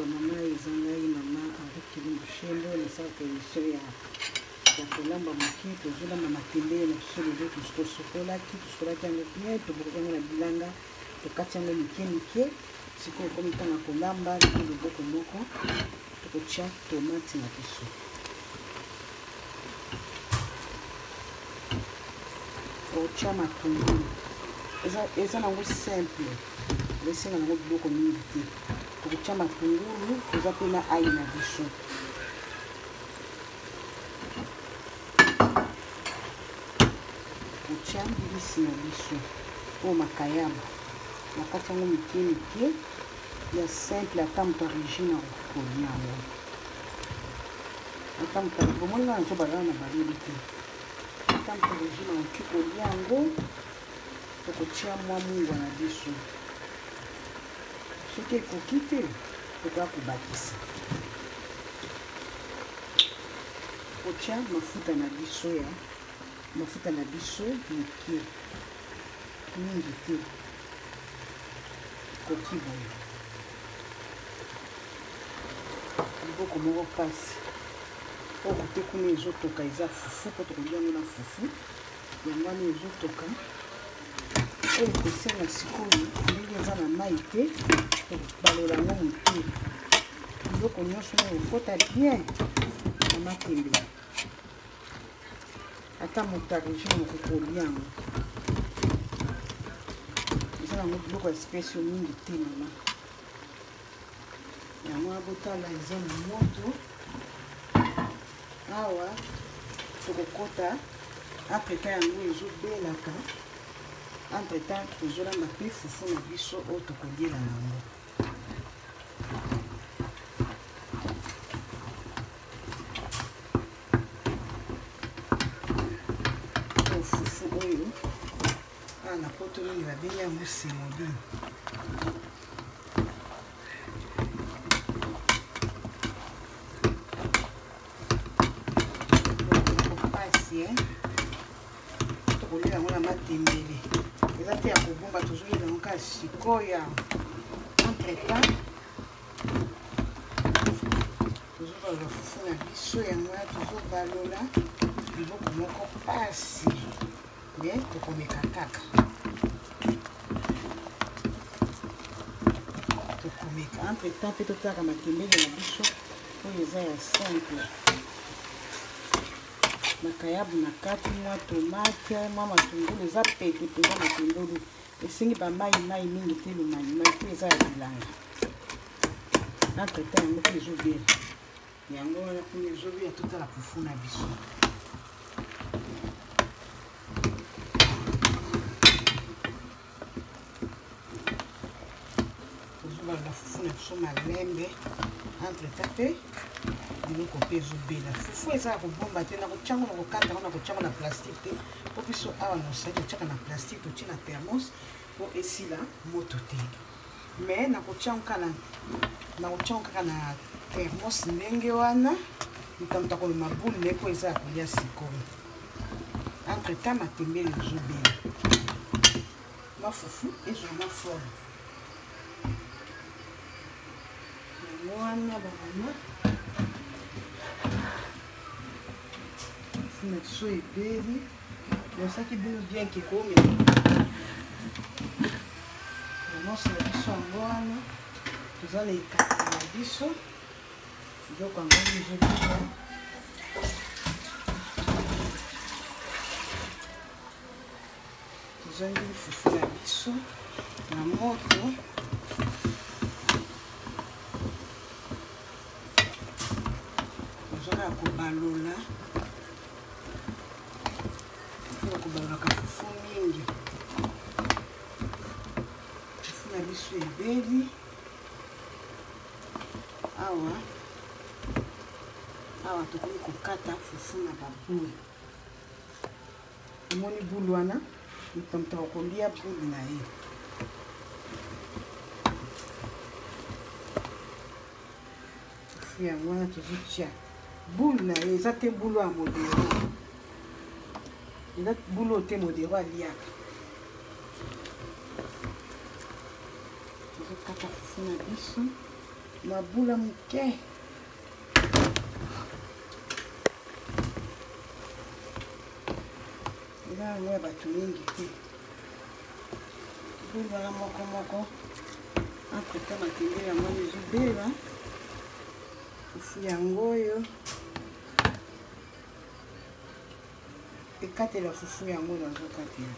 Bamama, eza ngai mama Henri Kilumbu Shembo, nasalaka émission ya kolamba moke. Tozolamba matembele na biso lelo. Tosokolaki, tosokolaki yango bien, tobokoki yango na bilanga, tokati yango mike mike. Sikoyo ekomi ntango ya kolamba. Lelo loboko moko tokotya tomate na biso, tokotya matungulu. Eza nango simple, esenga nango biloko mingi te. Tokotya matungulu, toza mpe na ai na biso. Tokotya mbisi na biso oyo makayabo na kati yango mike mike ya simple. Ata moto ya régime akoki kolia yango, ata moto bomoni nga nazobalala na baleli te, ata moto ya régime akoki kolia yango. Tokotia mwa mungwa na biso, soki ekoki te tokoya kobakisa. Kotia mafuta na biso, ya mafuta na biso moke, mingi te, koki boye. Liboko moko mpasi oyo kote kuna ezotoka, eza fufu mpo tokolia yango na fufu. Yango wana ezotoka. Oyo ekosenga sikoyo, ndenge eza na mai te, tokobalola yango moke, biloko nyonso oyo okota bien na matembele. Ata moto ya régime okoki kolia yango, eza nango biloko ya spesio mingi te mama. Yango wana botala, eza na moto awa. Tokokota entre-temps, yango ezobelaka. Entre-temps tozolamba mpe fufu na biso oyo tokoliela yango. Oyo fufu oyo awa na poto mingi babengi yango semoline. Pasi tokolia yango na matembele, eza te ya kobomba, tozolia yango kaka sikoyo. Entre temps tozobalola fufu na biso, yango wana tozobalola biloko moko pasi, me tokomeka kaka, tokomeka. Entre temps mpe totalaka matembele na biso oyo eza ya simple, makayabu na kati, mwa tomate, mwa matungulu, eza pete mpenza. Matungulu esengi bamai mai mingi te, lomai mpe eza ya bilanga. Entre temps yango mpe ezobela, yango wana kuna ezobela. Totala fufu na biso. Tozobalola fufu na biso malembe. Entre temps mpe biloko mpe ezobela. Fufu eza ya kobomba te, nakotyango, na kokata yango, nakotyango na plastique te, mpo biso awa na osali totyaka na plastique, totie na thermos mpo esila moto te. Mais nakotyango kaka na thermos ndenge wana, moto moto akomema boule ne mpo eza ya kolia sikoyo. Entre temps matembele ezobela, mafufu ezwa ma forme. Yango wana bamama, fufu na biso ebeli. Yosaki bino bien ke komela nyonso na biso. Yango wana toza na ekateli na biso, biloko yango ezobela. Tozangi fufu na biso na moto, tozwaka ya kobalola, ya kobalolaka fufu mingi. Fufu na biso ebeli awa. Awa tokomi kokata fufu na baboule. Omoni boule wana, moto moto akolia boule na ye. Fufu yango wana, tozotia boule na ye. Eza te boule ya modero, eza boule oyo te modero aliaka. Tozokata fufu na biso. Mabula moke. Eza yango ya bato mingi te. Bulu moko moko. Entre temps matembele yango wana ezobela. Fufu yango oyo. Ekatela fufu yango nazokatela.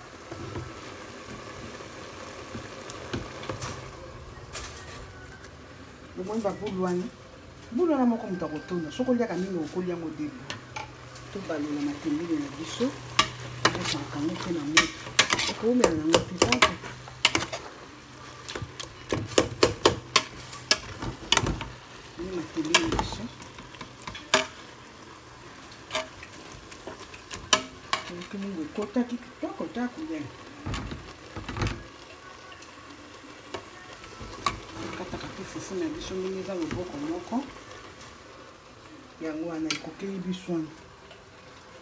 Bomoni babulu wana, bulu wana moko moto akotonda. Soki oliaka mingi okolia yango debu. Tobalola matembele na biso, tobosaka yango mpe na moto, ekoumela nango mpenza te. Ni matembele na biso soki mingi ekotaki kitoko ta kolia. Tokataka mpe fufu na biso ndenge eza loboko moko, yango wana ekokeli biso wana.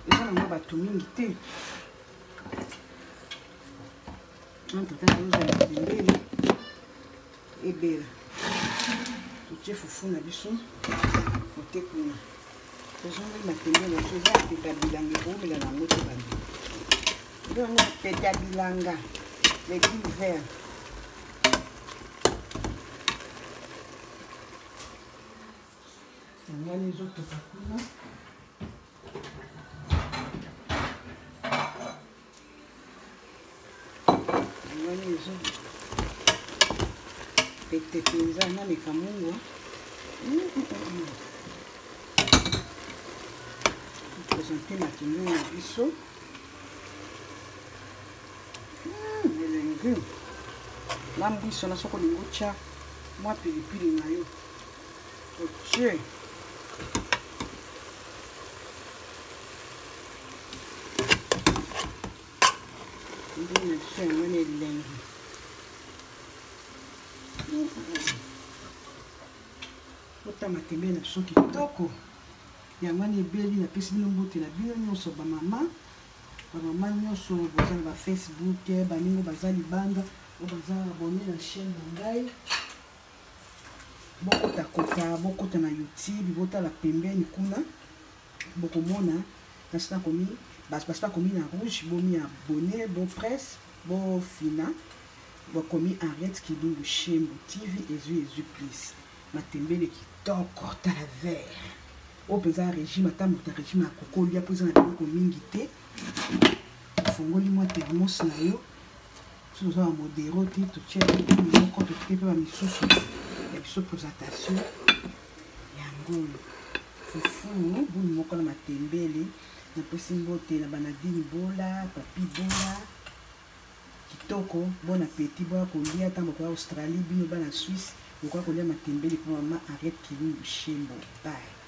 Eza nango bato mingi te. Entre-temps tozala pembeni ebela, totie fufu na biso kote kuna, tozongeli matembele na biso. Eza peta bilanga, ekoumela nango te. Bandi eza yango peta bilanga, légume vert. Yango wana ezotoka kuna. Yango wana ezo pete mpenza. Nameka mungwa, présente matembele na biso elengi na mbwiso na. Soki olingi otya mwa pilipili na yo, otie. Ndenge na biso yango na elengi. Ota matembele na biso kitoko, yango wana ebeli. Napesi bino mbote na bino nyonso, bamama, bamama nyonso boza na bafacebook, baningo baza libanda, oyo baza abonné na chaîne na ngai. Bokotakota, bokota na YouTube, botala pembeni kuna, bokomona nasi nakomi, basi bakomi na rouge. Bomi abonné, bopresse, bofina, bakomi Henriette Kilumbu Shembo TV. Ezwi, ezwi plus matembele kitoko. Tala vert oyo mpenza régime, ata moto ya régime akokolia, mpo eza na biloko mingi te. Ofongoli mwa thermos na yo, soki oza na modero te, totia moko, totike mpe bamisusu ya biso. Présentation yango oyo, fufu bulu moko na matembele. Napesi mbote na banadini bola, papi bola kitoko. Bon appétit, boya kolia ntango bokoya Australie, bino bana Suisse bokoya kolia matembele mpo mama Henriette Kilumbu Shembo. Bye.